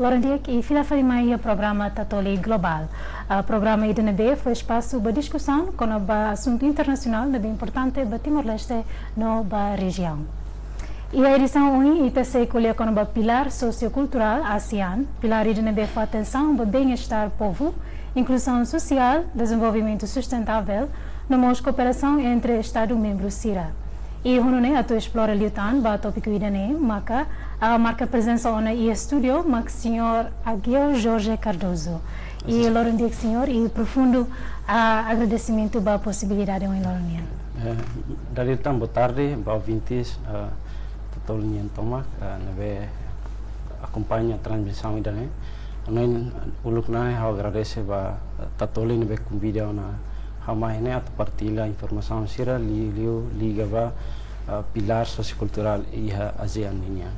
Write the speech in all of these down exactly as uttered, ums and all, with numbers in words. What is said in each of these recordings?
Loron di'ak i fila fali mai iha programa Tatoli Globál. Ah, programa ida ne'ebé fó espasu ba diskusaun kona-ba asuntu internasionál ne'ebé importante ba Timor-Leste no ba rejiaun. Iha edisaun ohin ita sei ko'alia kona-ba pilár sosiokulturál ASEAN, pilár ida ne'ebé fó atensaun ba bem-estar povu, inkluzaun sosiál, dezenvolvimentu sustentável, no mós kooperasaun entre Estadu membru sira. I ho nune'e atu esplora liután ba tópiku ida-ne'e, maka, ah, marka prezensa ona iha estúdiu mak señór Ageu Jorge Cardoso. I loron di'ak señór, i profundu, ah, agradesimentu ba posibilidade ohin loron nian. Eh, dala ida tan boa tarde ba ouvintes, eh, Tatoli nian tomak, eh, ne'ebé akompaña transmisaun ida-ne'e. Hanoin uluk nanain ha'u agradese ba, eh, Tatoli ne'ebé konvida ona ha'u mai ne'e atu partilla informasaun sira li-, liu liga ba, eh, pilár sosiokulturál iha ASEAN nian.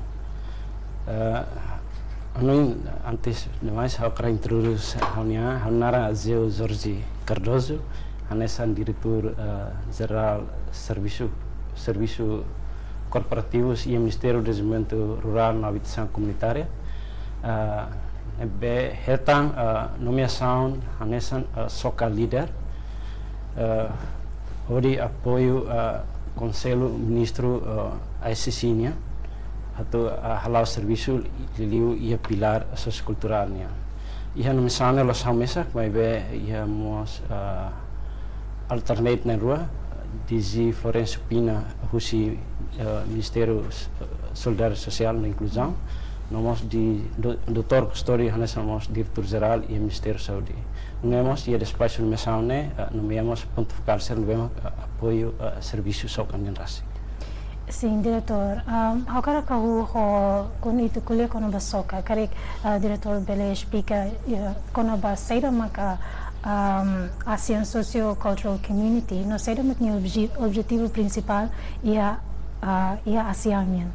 Eh, hanoin antes de mais ha'u hakarak introdús ha'u-nia, ha'u naran Ageu Jorge Cardoso, hanesan diretór, eh, jerál servisu, servisu korporativus iha Ministériu Dezenvolvimentu Rurál no Abitasaun Komunitária. Ah, ne'ebé hetan, ah, nomeasaun hanesan, ah, SOKA Leader, ah, hodi apoiu, ah, Konsellu Ministru, ah, ASEAN nian, atu, ah, hala'o servisu liuliu iha pilár sosiokulturál nian. Iha nomeasaun ne'e la'ós ha'u mesak, maibé iha mós, ah, alternate na'in-rua, D G Florencio Pina husi, eh, Ministériu, eh, Solidariedade Sosiál no Inkluzaun, no mós di do-, doutór Custódio hanesan mós Diretór Jerál iha Ministériu Saúde. Nune'e mós iha despaxu nomeasaun ne'e, eh, nomea mós pontu fokál sira ne'ebé, eh, apoiu, eh, servisu SOKA nian rasik. Sin, diretór. Am, ha'u hakarak hahú ho, kuandu ita ko'alia kona-ba SOKA, karik, ah, diretór bele esplika, eh, kona-ba saida maka, am, ASEAN Socio-Cultural Community, no saida mak nia obje-, objetivu prinsipál iha, ah, iha ASEAN nian.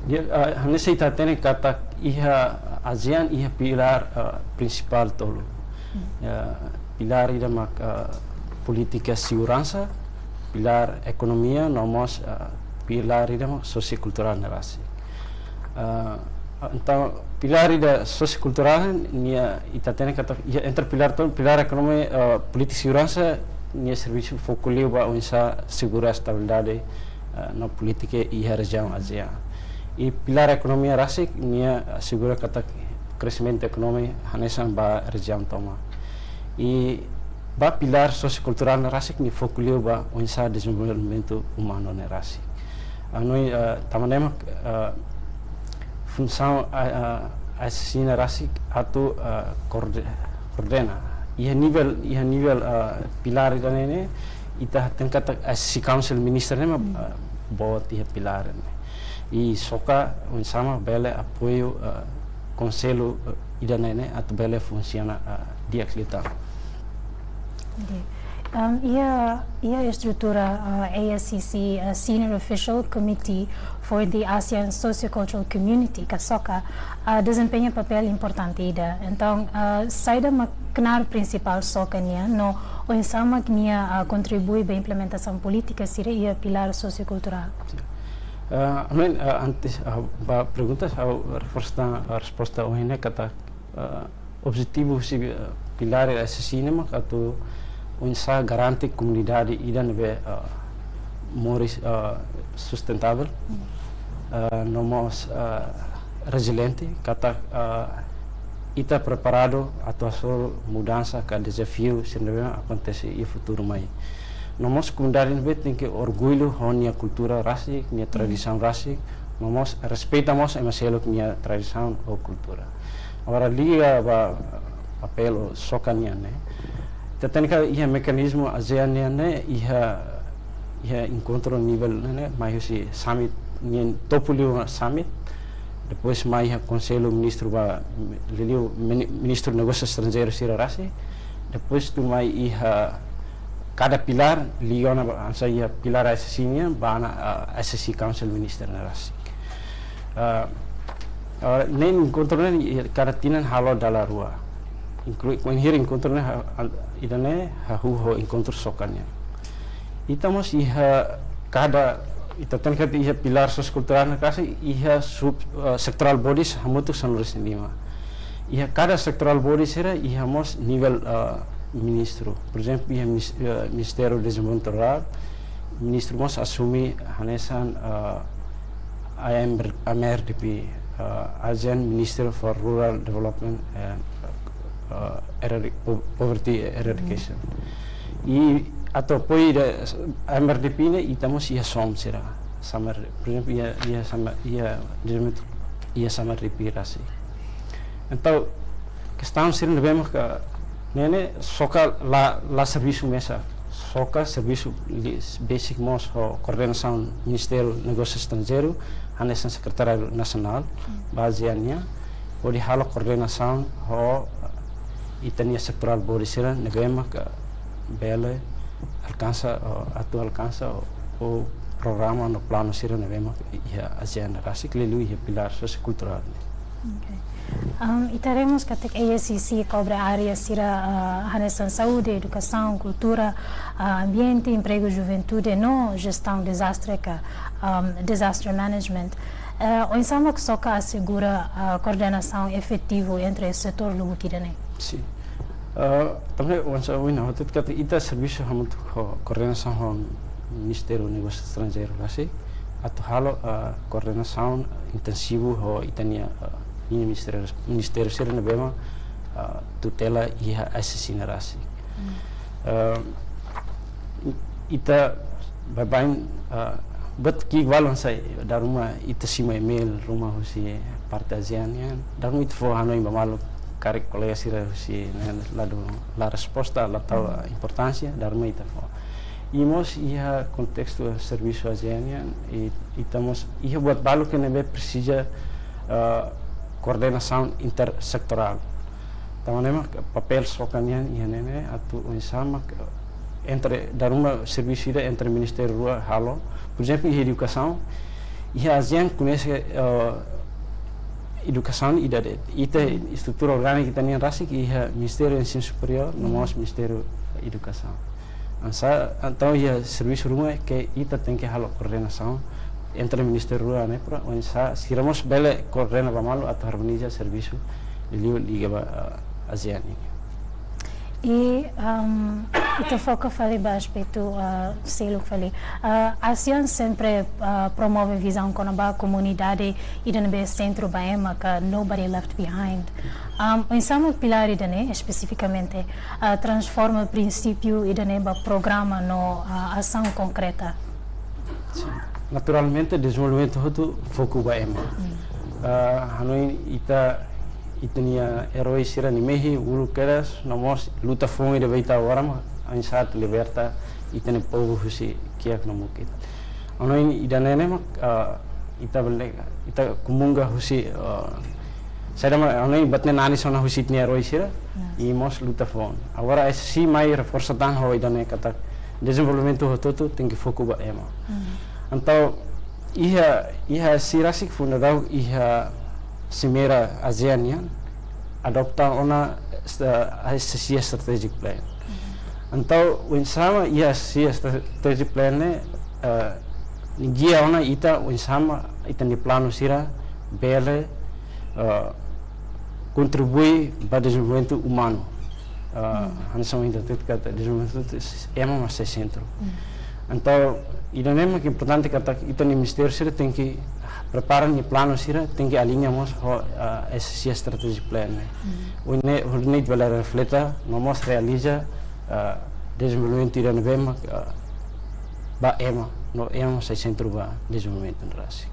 Di'ak, ah, hanesan ita hatene katak iha ASEAN iha pilár, ah, prinsipál tolu. Hmm. Ya, pilár ida mak, ah, polítika seguransa, pilár ekonomia, no mós, ah, pilár ida mak sosiokulturál ne'e rasik. Ah, entaun, pilár ida sosiokulturál nia ita hatene katak iha entre pilár tolu, pilár ekonomia, ah, polítika seguransa nia servisu foku liu ba oinsá asegura estabilidade, ah, no polítika iha rejiaun ASEAN. I pilár ekonomia rasik nia asegura katak kreximentu ekonomia hanesan ba rejiaun tomak. I ba pilár sosiokulturál ne'e rasik nia foku liu ba oinsá dezenvolvimentu umanu ne'e rasik. Hanoin, eh, tanba ne'e mak, eh, funsaun, eh, eh, ASEAN nian rasik atu, eh, koorde-, koordena. Iha nivel, iha nivel, eh, pilár ida-ne'e ne'e, ita hatene katak ASEAN Council Minister ne'e mak, eh, boot iha pilár ne'e. I SOKA oinsá mak bele apoiu, eh, konsellu, eh, ida-ne'e ne'e atu bele funsiona, eh, di'ak liután. Oke. Em, iha, iha estrutura, eh, ASCC, eh, Senior Official Committee for the ASEAN Sociocultural Community, ka SOCA, eh, dezempeña papél importante ida. Entaun, eh, saida mak knaar prinsipál SOCA nian, no oinsá mak nia, eh, kontribui ba implementasaun polítika sira iha pilár sosiokulturál? Eh, hanoin, eh, antes, eh, ba perguntas, ha'u reforsa, eh, resposta ohin ne'e katak, eh, objetivu husi, eh, pilár ASCC ne'e mak atu oinsá garante komunidade ida ne'ebé, eh, moris, eh, sustentável, eh, no mós, eh, reziliente, katak, eh, ita preparadu atu hasoru mudansa ka dezafiu sira ne'ebé akontese iha futuru mai. No mós komunidade ne'ebé tenke orgullu ho nia kultura rasik, nia tradisaun rasik, no mós respeita mós ema seluk nia tradisaun ou kultura. Agora liga ba papél SOCA nian ne'e. Ita hatene katak iha mekanizmu ASEAN nian ne'e iha, iha enkontru nivel ne'e, ne'e, mai husi summit, nian topu liu summit. Depois mai iha Konsellu Ministru ba, liuliu mini-, Ministru Negósiu Estranjeiru sira rasik. Depois tuirmai iha kada pilár, liga ona ba, hanesan iha pilár ASCC nian, ba ona, ah, ASCC Council Minister ne'e rasik. Ah, ah, ne'e enkontru ne'e, iha kada tinan halo dala rua. Inklui, wainhira enkontru ne'e, ha-, an-, ida-ne'e, hahú ho enkontru SOCA nian. Ita mós iha kada, ita hatene katak iha pilár sosiokulturál ne'e rasik, iha sub, ah, sectoral bodies, hamutuk sanulu-resin-lima. Iha kada sektoral body sira iha mós nivel, ah, ministru. Por ezemplu, iha mis-, ah, Ministériu Dezenvolvimentu Rurál, ministru mós asume hanesan, ah, A M R, A M R D P, ah, ASEAN Minister for Rural Development and, ah, Eradi-, Po-, Poverty Eradication. I atu apoiu ida A M R D P ne'e, ita mós iha SOM sira. Samar, por ezemplu, iha, iha Samar, iha, iha S A M R D P rasik. Entaun, kestaun sira ne'ebé maka ne'e ne'e SOCA la, la servisu mesak. SOCA servisu liu basic mós ho koordenasaun Ministériu Negósiu Estranjeiru, hanesan Sekretáriu Nasionál, ba ASEAN nian, hodi halo koordenasaun ho ita-nia sektoral body sira ne'ebé maka bele alkansa, o, atu alkansa, o, o programa no planu sira ne'ebé maka iha ASEAN rasik, liuliu iha pilár sosiokulturál ne'e. Ok. Um, ita haree mós katak A S E C kobre área sira, ah, hanesan saúde, edukasaun, kultura, ah, ambiente, empregu, juventude, no jestaun dezastre ka, um, disaster management. Eh, oinsá mak SOCA asegura, ah, koordenasaun efetivu entre setór lubuk ida-ne'e? Sin. Ah, tanba oinsá ohin ha'u hatete katak ita servisu hamutuk ho koordenasaun ho Ministériu Negósiu Estranjeiru rasik, atu halo, ah, koordenasaun intensivu ho ita-nia, ah, nia ministériu, ministériu sira ne'ebé mak, ah, tutela iha A S E C ne'e rasik. Hmm. Ah, ita baibain, ah, buat ki'ik balu hanesan dala ruma ita simu email ruma husi parte ASEAN nian, dala ruma ita fó hanoin ba malu karik kolega sira husi ne'e la dún, la resposta, la tau, hmm, ah, importánsia, dala ruma ita fó. I mós iha kontestu servisu ASEAN nian, i, ita mós iha buat balu ke ne'ebé presiza, ah, koordenasaun intersektorál. Tanba ne'e mak papél SOCA nian iha ne'e ne'e atu oinsá mak entre dala ruma servisu ida entre ministériu rua halo. Por ezemplu, iha edukasaun, iha ASEAN koñese, eh, edukasaun ida de'it. Ita estrutura orgánika ita-nian rasik iha Ministériu Ensinu Superiór, no mós Ministériu Edukasaun. Hanesan, entaun iha servisu ruma ke ita tenke halo koordenasaun entre ministériu rua ne'e para oinsá sira mós bele koordena ba malu atu harmoniza servisu liuliu liga ba, ah, ASEAN nian. I, um, ita foka fali ba aspetu, ah, seluk fali. Ah, ASEAN sempre, ah, promove vizaun kona-ba komunidade ida ne'ebé sentru ba ema ka nobody left behind. Um, oinsá mak pilár ida-ne'e espesifikamente, ah, transforma prinsípiu ida-ne'e ba programa no, ah, asaun konkreta? Sin. Naturalmente, dezenvolvimentu hotu foku ba ema. Hmm. Ah, hanoin ita, ita-nia erói sira-nia mehi, uluk kedas, no mós luta foun ida ba ita agora mak, oinsá atu liberta ita-nia povu husi kiak no mukit. Hanoin ida-ne'e ne'e mak, ah, ita bele, ita kumunga husi, ah, saida mak, hanoin buat ne'e nanis ona husi ita-nia erói sira, yes, i mós luta foun. Agora A S E C mai reforsa tan ho ida-ne'e katak dezenvolvimentu hotu-hotu tenke foku ba ema. Hmm. Entaun, iha, iha A S E C rasik funda daudauk iha simeira ASEAN nian adopta ona esta-, A S E C Strategic Plan. Hmm. Entaun, oinsá mak iha A S E C Strategic Plan ne'e, eh, nia gia ona ita oinsá mak ita-nia planu sira bele, eh, kontribui ba dezenvolvimentu umanu. Ah, hmm, hanesan ita hatete katak dezenvolvimentu ema mak sai sentru. Hmm. Entaun, ida-ne'e mak importante katak ita-nia ministériu sira tenke prepara nia planu sira, tenke aliña mós ho, ah, A S E C Strategic Plan ne'e. Hmm. Hodi nune'e, hodi nune'e bele refleta, no mós realiza, ah, dezenvolvimentu ida ne'ebé mak, ah, ba ema, no ema sai sentru ba dezenvolvimentu ne'e rasik.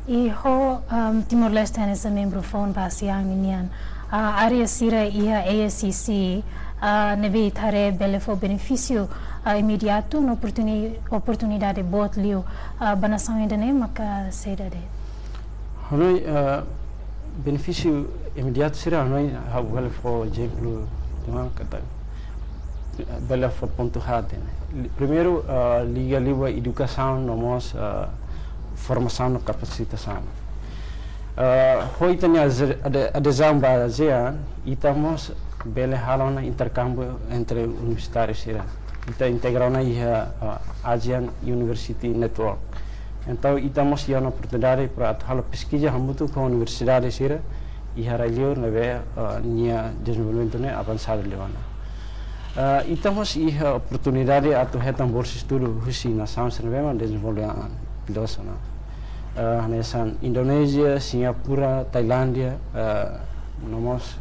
I ho, um, Timor-Leste hanesan membru foun ba ASEAN nian, ah, área sira iha A S E C, ah, ne'ebé ita haree bele fó benefísiu, ah, imediatu no oportuni-, oportunidade boot liu, ah, ba nasaun ida-ne'e maka saida de'it? Hanoin, ah, benefísiu imediatu sira, hanoin, ha'u bele fó ezemplu, teman katak, bele fó pontu haat ne'e. Li-, primeiru, ah, liga liu ba edukasaun no mós, ah, formasaun no kapasitasaun. Ah, ho ita-nia aze-, ade-, adezaun ba ASEAN, ita mós bele halo ona interkámbiu entre universitáriu sira. Ita integra ona iha, ah, ASEAN University Network. Entaun, ita mós iha ona oportunidade para atu halo peskiza hamutuk ho universidade sira, iha rai-liur ne'ebé, eh, nia dezenvolvimentu ne'e avansadu liu ona. Eh, ita mós iha oportunidade atu hetan bolsa estudu husi nasaun sira ne'ebé mak dezenvolve an piloso na. Eh, hanesan Indonézia, Singapura, Tailándia, eh, no mós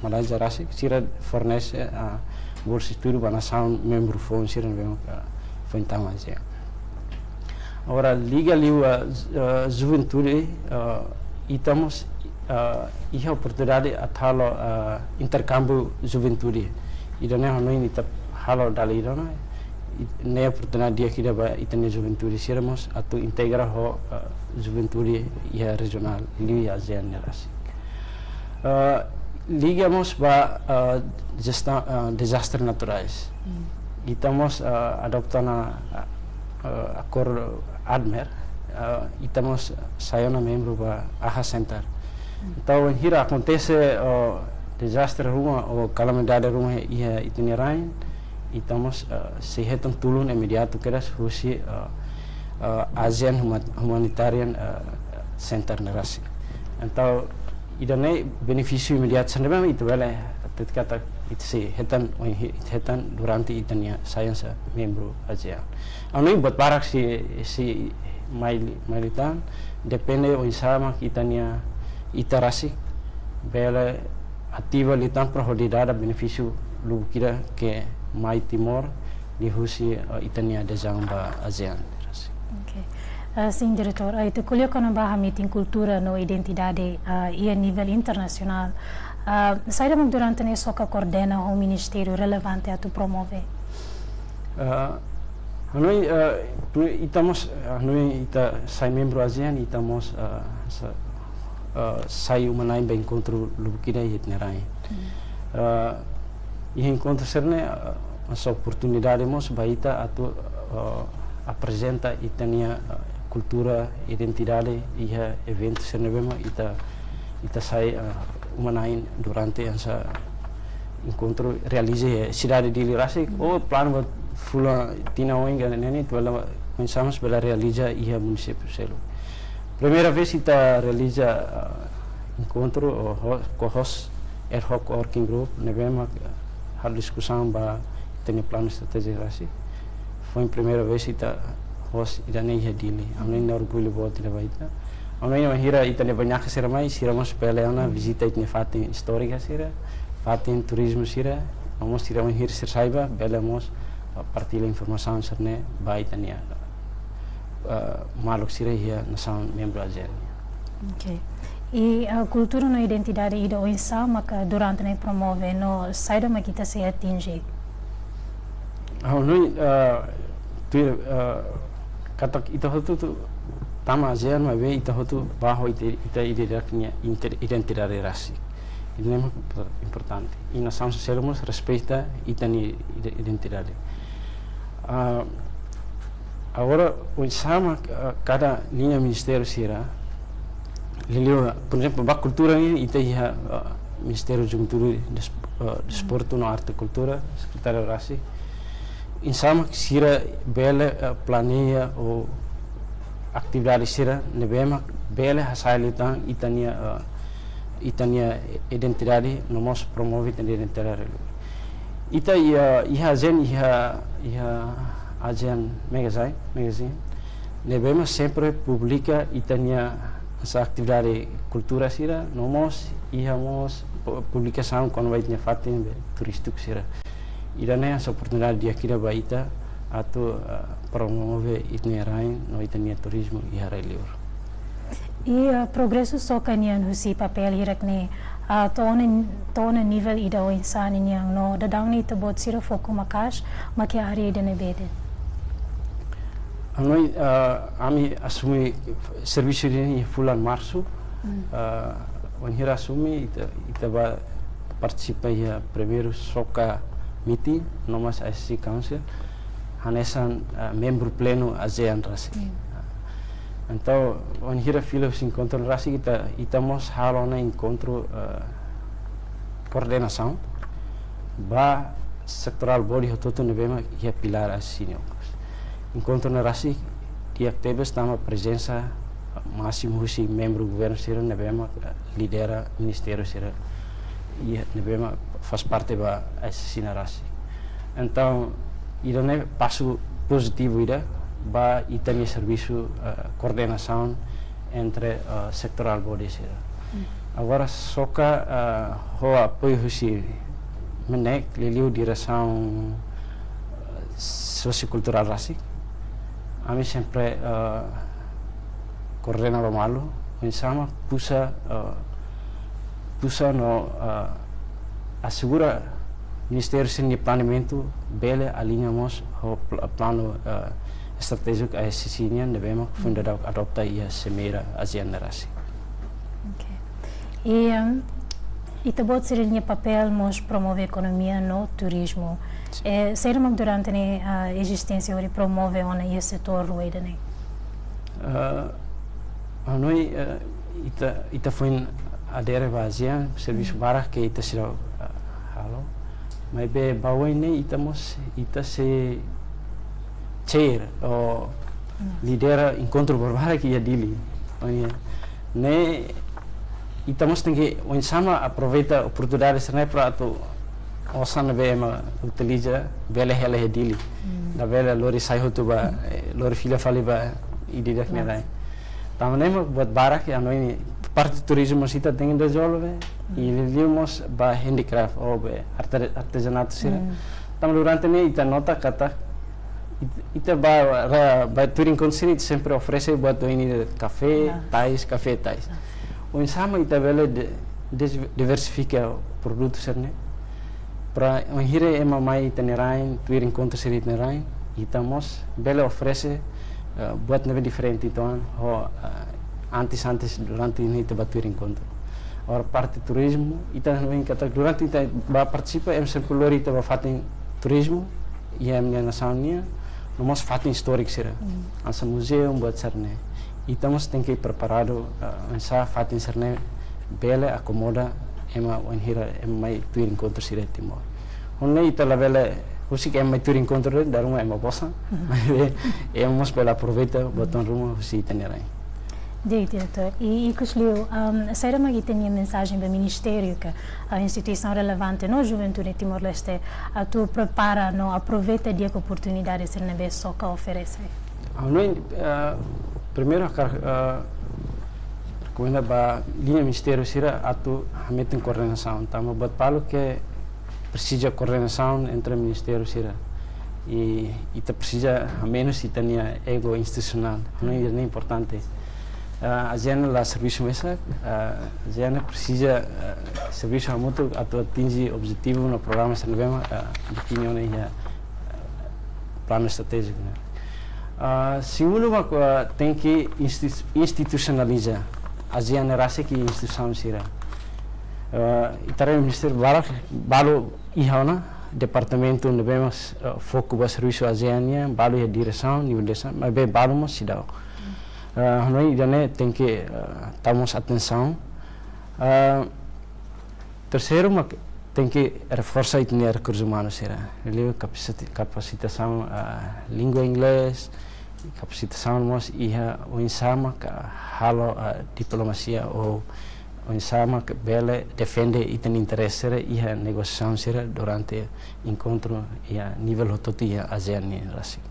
Malázia rasik, sira fornese, eh, bolsa estudu ba nasaun membru foun sira ne'ebé mak, eh, foin tama ASEAN. Agora, liga liu, eh, ju-, eh, juventude, eh, ita mós, eh, iha oportunidade atu halo, eh, interkámbiu juventude. Ida-ne'e hanoin ita halo dala ida ona, i-, ne'e oportunidade di'ak ida ba ita-nia juventude sira mós atu integra ho, eh, juventude iha rejionál, liu iha ASEAN ne'e rasik. Eh, liga mós ba, eh, jesta-, eh, dezastre naturais. Hmm. Ita mós, eh, adopta ona, eh, akordu ADMER, eh, ita mós sai ona membru ba AHA Center. Hmm. Entaun, bainhira akontese, eh, dezastre ruma ou kalamidade ruma iha ita-nia rain, ita mós, eh, sei hetan tulun imediatu kedas husi, eh, eh, ASEAN Huma-, Humanitarian, eh, Center ne'e rasik. Entaun, ida-ne'e benefísiu imediatu sira ne'ebé mak ita bele, ita katak ita sei hetan, ohin hi-, ita hetan durante ita-nia sai hanesan membru ASEAN. Hanoin buat barak sei, sei mai li-, mai liután, depende oinsá mak ita-nia, ita rasik bele ativa liután para hodi dada benefísiu lubuk ida ke mai Timor liuhusi, eh, ita-nia adezaun ba ASEAN. Oke. Eh, sin, diretór, eh, ita ko'alia kona-ba hametin kultura no identidade, eh, iha nivel internasionál. Eh, saida mak durante ne'e SOCA koordena ho ministériu relevante atu promove? Eh, hanoin, eh, tu ita mós, eh, hanoin ita sai membru ASEAN, ita mós, eh, sa-, eh, sai uma-na'in ba enkontru lubuk ida iha ita-nia rain. Hmm. Eh, iha enkontru sira-ne'e, eh, hanesan oportunidade mós ba ita atu, eh, aprezenta ita-nia, eh, kultura, identidade iha eventu sira ne'ebé mak ita, ita sai, eh, uma-na'in durante hanesan enkontru realiza iha sidade Dili rasik, hmm, ou planu ba fulan tinan oin ka ne'e ne'e, atu bele, oinsá mós bele realiza iha munisípiu seluk. Primeira vez ita realiza, ah, enkontru ho, ho, ho host ad hoc working group, ne'ebé mak, ah, halo diskusaun ba ita-nia planu estratéjiku rasik. Foin primeira vez ita host ida-ne'e iha Dili. Ha'u-nia orgullu boot ida ba ita. Ha'u-nia, bainhira ita-nia bainaka sira mai, sira mós bele ona, hmm, vizita ita-nia fatin istórika sira, fatin turizmu sira, no mós sira bainhira sira sai bá, bele mós, ah, partilla informasaun sira-ne'e ba ita-nia, ah, maluk sira iha nasaun membru ASEAN. Oke. I, ah, kultura no identidade ida oinsá maka durante ne'e promove no saida mak ita sei atinje? Ha'u hanoin, ah, tuir, ah, katak ita hotu atu tama ASEAN, maibé ita hotu bá ho ita, ita identidade nia inter-, identidade rasik. Ida-ne'e mak impor-, importante. I nasaun sira seluk mós respeita ita-nia ide-, identidade. Ah, agora, oinsá mak, ah, kada liña ministériu sira, liuliu, por ezemplu, ba kultura ne'e, ita iha, ah, Ministériu Juventude, Des-, ah, Desportu no Arte Kultura, sekretáriu rasik. Oinsá mak sira bele, ah, planeia ou atividade sira ne'ebé mak bele hasai liután ita-nia, ah, ita-nia identidade, no mós promove ita-nia identidade. Ita iha, iha ASEAN, iha, iha ASEAN Magazine, magazine, ne'ebé mak sempre publika ita-nia hanesan atividade kultura sira, no mós iha mós pu-, publikasaun kona-ba ita-nia fatin be turístiku sira. Ida-ne'e hanesan oportunidade di'ak ida ba ita atu, ah, promove ita-nia rain no ita-nia turizmu iha rai-liur. I, ah, progresu SOCA nian husi papél hirak ne'e, ah, to'o ona, to'o ona nivel ida oinsá ninian no daudaun ne'e ita-boot sira foku maka'as mak iha área ida-ne'ebé de'it? Ha'u hanoin, ah, ami asume servisu ida-ne'e iha fulan Marsu. Hmm. Ah, bainhira asume ita, ita bá partisipa iha primeiru SOCA meeting, no mós ASEAN Council, hanesan, ah, membru plenu ASEAN rasik. Hmm. Entaun, bainhira fila husi enkontru rasik ita, ita mós halo ona enkontru, ah, koordenasaun ba setoriál body hotu-hotu ne'ebé mak iha pilár ASEAN. Enkontru ne'e rasik di'ak tebes tanba prezensa másimu husi membru governu sira ne'ebé mak lidera ministériu sira, i ne'ebé mak faz parte ba A S C nian rasik. Entaun, ida-ne'e pasu pozitivu ida ba ita-nia servisu, eh, koordenasaun entre, eh, setorál body sira. Agora, SOCA, eh, ho apoiu husi MNEK, liuliu diresaun, eh, sosiokulturál rasik, ami sempre, eh, koordena ba malu, oinsá mak puxa, eh, puxa no, eh, asegura ministériu sira-nia planeamentu bele aliña mós ho pl-, planu, eh, estratéjiku A S C nian ne'ebé mak foin dadauk adopta iha Cimeira ASEAN rasik. Ok. I, em, ita-boot sira-nia papél mós promove ekonomia no turizmu. Sin. Eh, saida mak durante ne'e, ah, ezisténsia hodi promove ona iha setór rua ida-ne'e? Ah, hanoin, eh, ita, ita foin adere ba ASEAN, servisu barak ke ita seidauk, ah, halo. Maibé ba oin ne'e ita mós, ita sei chair ou lidera enkontru barak iha Dili. Oke. Ne'e ita mós tenke oinsá mak aproveita oportunidade sira-ne'e para atu osan ne'ebé ema utiliza bele hela iha Dili. Labele lori sai hotu ba, eh, lori fila fali ba ida-idak nia rai. Tanba ne'e mak buat barak iha hanoin parte turizmu mós ita tenke dezenvolve, i liuliu mós ba handicraft ou be arte-, artezanatu sira. Tanba durante ne'e ita nota katak it-, ita ba, ra-, ba tuir enkontru sira ita sempre oferese buat oin ida kafé, tais, kafé, tais. Oinsá mak ita bele de-, des-, diversifika produtu sira-ne'e. Para wainhira ema mai ita-nia rain, tuir enkontru sira ita-nia rain, ita mós bele oferese, eh, buat ne'ebé diferente uitoan, ho, eh, antes, antes, durante ne'e ita ba tuir enkontru. Agora parte turizmu, ita hanoin katak durante ita ba partisipa, ema sempre lori ita ba fatin turizmu, iha ema nia nasaun nian, no mós fatin istóriku sira. Hanesan muzeu, buat sira-ne'e. Ita mós tenke preparadu, eh, oinsá fatin sira-ne'e bele akomoda ema wainhira ema mai tuir enkontru sira iha Timor. Hanoin ita labele husik ema mai tuir enkontru dala ruma ema bosan. Ema mós bele aproveita buat ruma husi ita-nia rain. Di'ak, diretór. I, ikusliu, am, saida mak ita-nia mensajen ba ministériu ka, ah, instituisaun relevante no juventude Timor-Leste atu prepara no aproveita di'ak oportunidade sira ne'ebé SOCA oferese? Hanoin, eh, primeiru hakarak, eh, rekomenda ba liña ministériu sira atu hametin koordenasaun. Tanba buat balu ke presiza koordenasaun entre ministériu sira. I ita presiza hamenus ita-nia ego institusionál. Hanoin ida-ne'e importante. Ah, ASEAN la servisu mesak, ah, ASEAN presiza, ah, servisu hamutuk atu atinje objetivu no programa sira ne'ebé mak, ah, define ona iha, ah, planu estratéjiku ne'e. Ah, segundu mak, ah, tenke insti-, institusionaliza ASEAN rasik iha instituisaun sira. Ah, ita haree ministériu barak, balu iha ona departamentu ne'ebé mak, ah, foku ba servisu ASEAN nian, balu iha diresaun, nivel diresaun, maibé balu mós seidauk. Ah, hanoin ida-ne'e tenke, ah, tau mós atensaun. Ah, terseiru mak tenke reforsa ita-nia rekursu umanu sira. Liuliu kapasiti-, kapasitasaun, ah, língua inglés, kapasitasaun mós iha oinsá mak halo, ah, diplomasia ou oinsá mak bele defende ita-nia interese sira iha negosiasaun sira durante enkontru iha nivel hotu-hotu iha ASEAN nian rasik.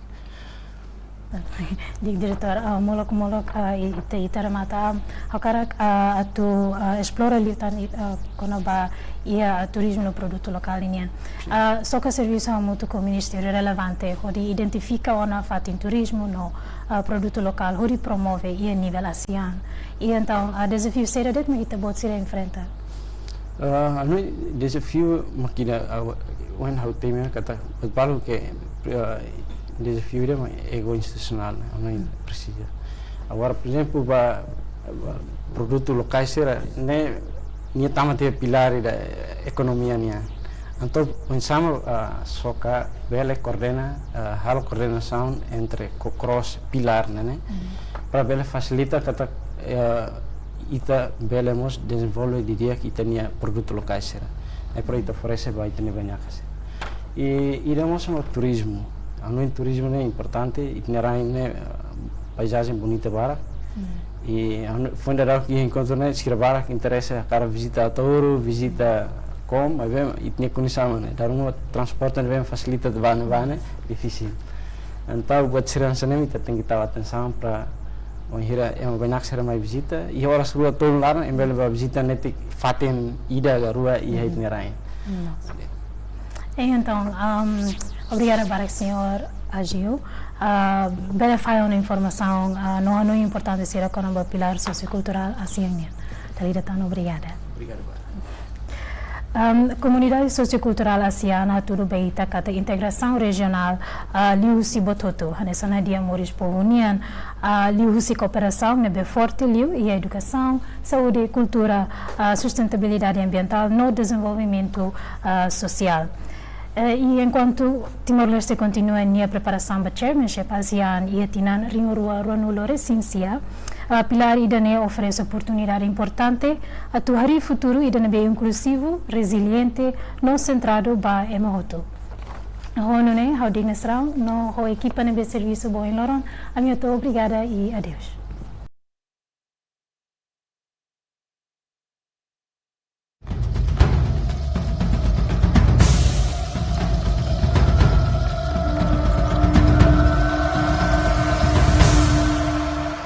Di'ak, diretór, ah, molok-molok, ah, i-, ita, ita remata, ah, hakarak, ah, atu, ah, esplora liután, i-, ah, kona-ba iha, ah, turizmu no produtu lokál nian. Sin. Ah, SOCA servisu hamutuk ho ministériu relevante hodi identifika ona fatin turizmu no, ah, produtu lokál hodi promove iha nivel ASEAN. I entaun, ah, dezafiu saida de'it mak ita-boot sira enfrenta? Ah, hanoin dezafiu mak ida, ah, wa-, wainhira ha'u temi katak buat balu ke, ah, dezafiu ida mak ego institusionál, hanoin presiza. Agora, por ezemplu, ba, ba produtu lokál sira-ne'e, nia tama tiha pilár ida ekonomia nian. Entaun, oinsá mak, ah, SOCA bele koordena, ah, halo koordenasaun entre ko-, kross pilár ne'e, ne'e, para bele fasilita katak, eh, ita bele mós dezenvolve didi'ak ita-nia produtu lokál sira. Ne'e para ita oferese ba ita-nia bainaka sira. I ida mós mak turizmu. Hanoin turizmu ne'e importante, ita-nia rain ne'e, eh, paizajen bonita barak. Hmm. I ha'u foin daudauk iha enkontru ne'e, sira barak interese hakarak vizita Ataúro, vizita Kom, maibé ita-nia kondisaun ne'e, dala ruma transporte ne'ebé fasilita ba ne'ebá ne'e difisil. Entaun buat sira hanesan ne'e mak ita tenke tau atensaun para bainhira ema baibain sira mai vizita, iha oras rua tolu laran ema bele bá vizita netik fatin ida ka rua iha ita-nia rain. Hum. E entaun, ahm, obrigada barak, señór Agio. Ah, bele fahe ona informasaun, ah, no, no importante sira kona-ba pilár sosiokulturál ASEAN nian. Dala ida tan obrigada. Obrigadu barak. Ahm, komunidade sosiokulturál ASEAN hatudu ba ita katak integrasaun rejionál, ah, liuhusi buat hotu, hanesan hadi'a moris povu nian, ah, liuhusi kooperasaun ne'ebé forte liu iha edukasaun, saúde, kultura, ah, sustentabilidade ambientál no dezenvolvimentu, ah, sosiál. Eh, i enkuantu Timor-Leste kontinua nia preparasaun ba chairmanship ASEAN iha tinan rihun rua ruanulu-resin-sia, ah, pilár ida-ne'e oferese oportunidade importante atu harii futuru ida ne'ebé inkluzivu, reziliente, no sentradu ba ema hotu. Ho nune'e, ha'u Digna Serau, no ho ekipa ne'ebé servisu ba ohin loron, ami atu obrigada i adeus.